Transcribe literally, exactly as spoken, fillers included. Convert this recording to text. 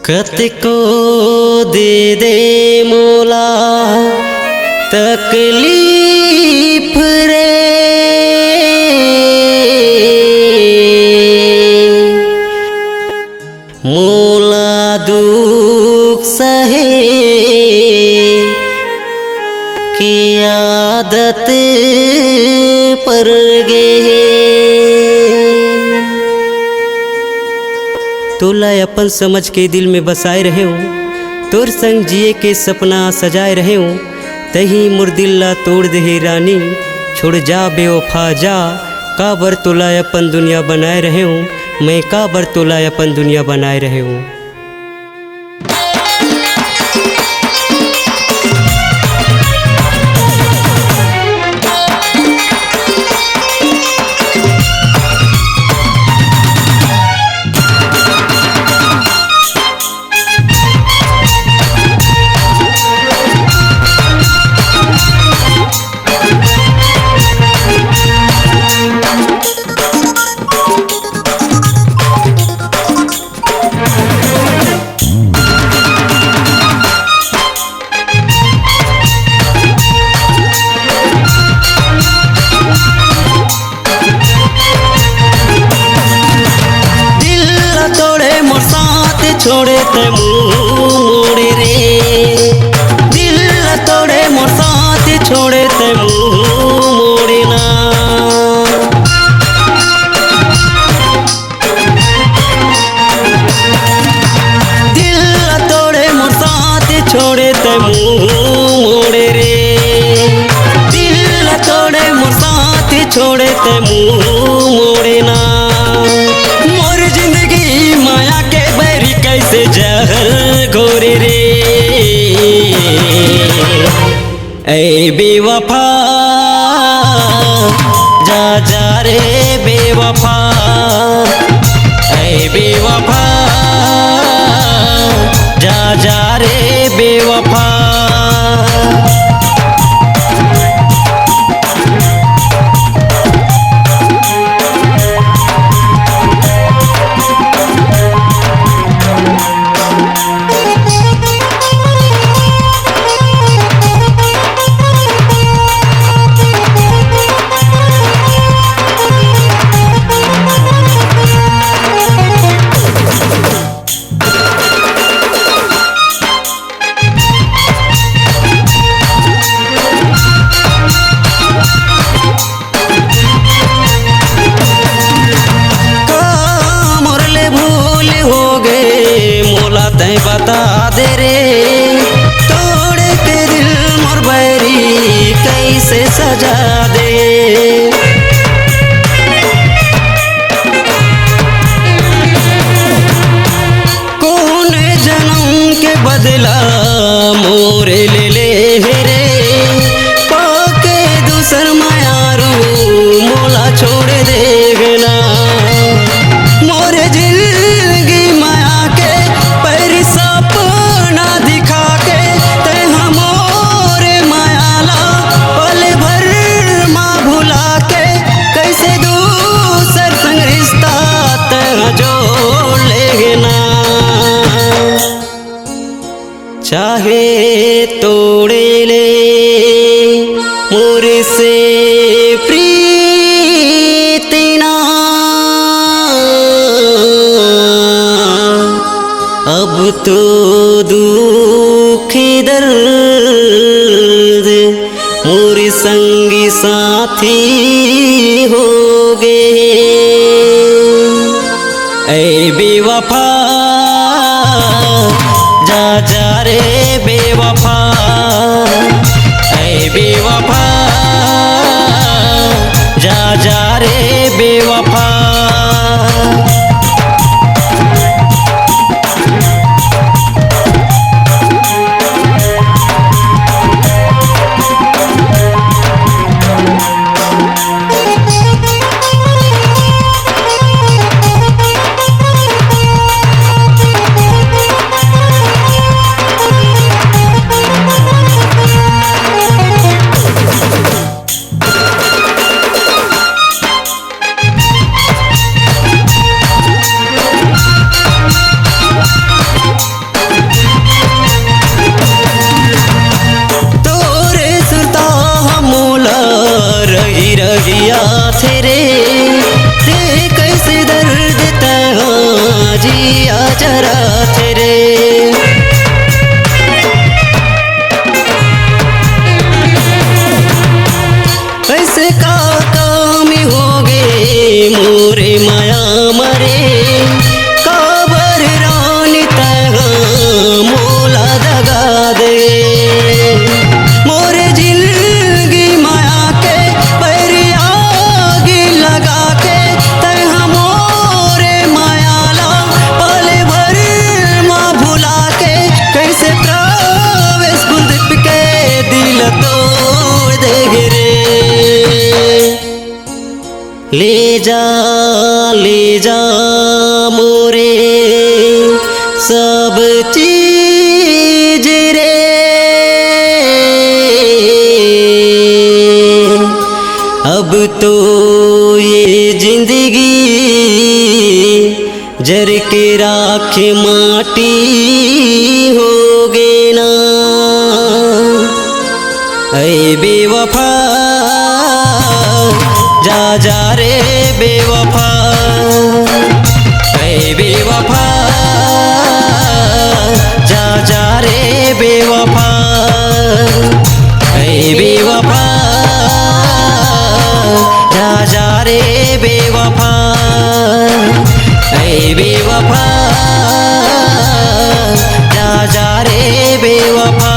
कतको दे दे मोला तकलीफ रे, मोला दुख सहे के आदत पर गे हे। तोला अपन समझ के दिल में बसाए रहेंव, तोर संग जिए के सपना सजाए रहेंव, तहीं मोर दिल ला तोड़ दे हे रानी। छोड़ जा बेवफा जा, काबर तोला अपन दुनिया बनाए रहेंव, मैं काबर तोला अपन दुनिया बनाए रहेंव। दिल ला तोड़े मोर साथ छोड़े ते मुंह मोड़े रे। दिल ला तोड़े मोर साथ छोड़े ते मुंह मोड़े ना। दिल ला तोड़े मोर साथ छोड़े ते मुंह मोड़े रे। दिल ला तोड़े मोर साथ छोड़े ते मुंह मोड़े ना। मोर जिंदगी माया के बैरी कैसे जहर घोरे रे। ऐ बेवफा, जा जा रे बेवफा, ऐ बेवफा, जा जा रे बेवफा। का मोर ले भूल हो गे, मोला तैं बता दे रे। तोड़ के दिल मोर बैरी कैसे सजा दे। कोन जनम के बदला मोर ले ले हे रे। पाके दूसर मायारू मोला छोड़ देवे ना। मोर जिंदगी माया के पर सपना दिखा के, तैं हा मोर माया ला पल भर मा भुला के, कैसे दूसर संग रिश्ता तैं हा जोड़ लेहे ना। चाहे तोड़े ले मोर से प्रीत ना, अब तो दुख दर्द मोर संगी साथी हो गे। ऐ बेवफा, जा जा रे बेवफा, ऐ बेवफा, जा जा रे बेवफा। जा ले जा मोरे सब चीज रे। अब तो ये जिंदगी जर के राख माटी हो गे ना। ऐ बेवफा, जा जा रे बेवफा। ऐ बेवफा, जा जा रे बेवफा। ऐ बेवफा, जा जा रे बेवफा। ऐ बेवफा, जा जा रे बेवफा।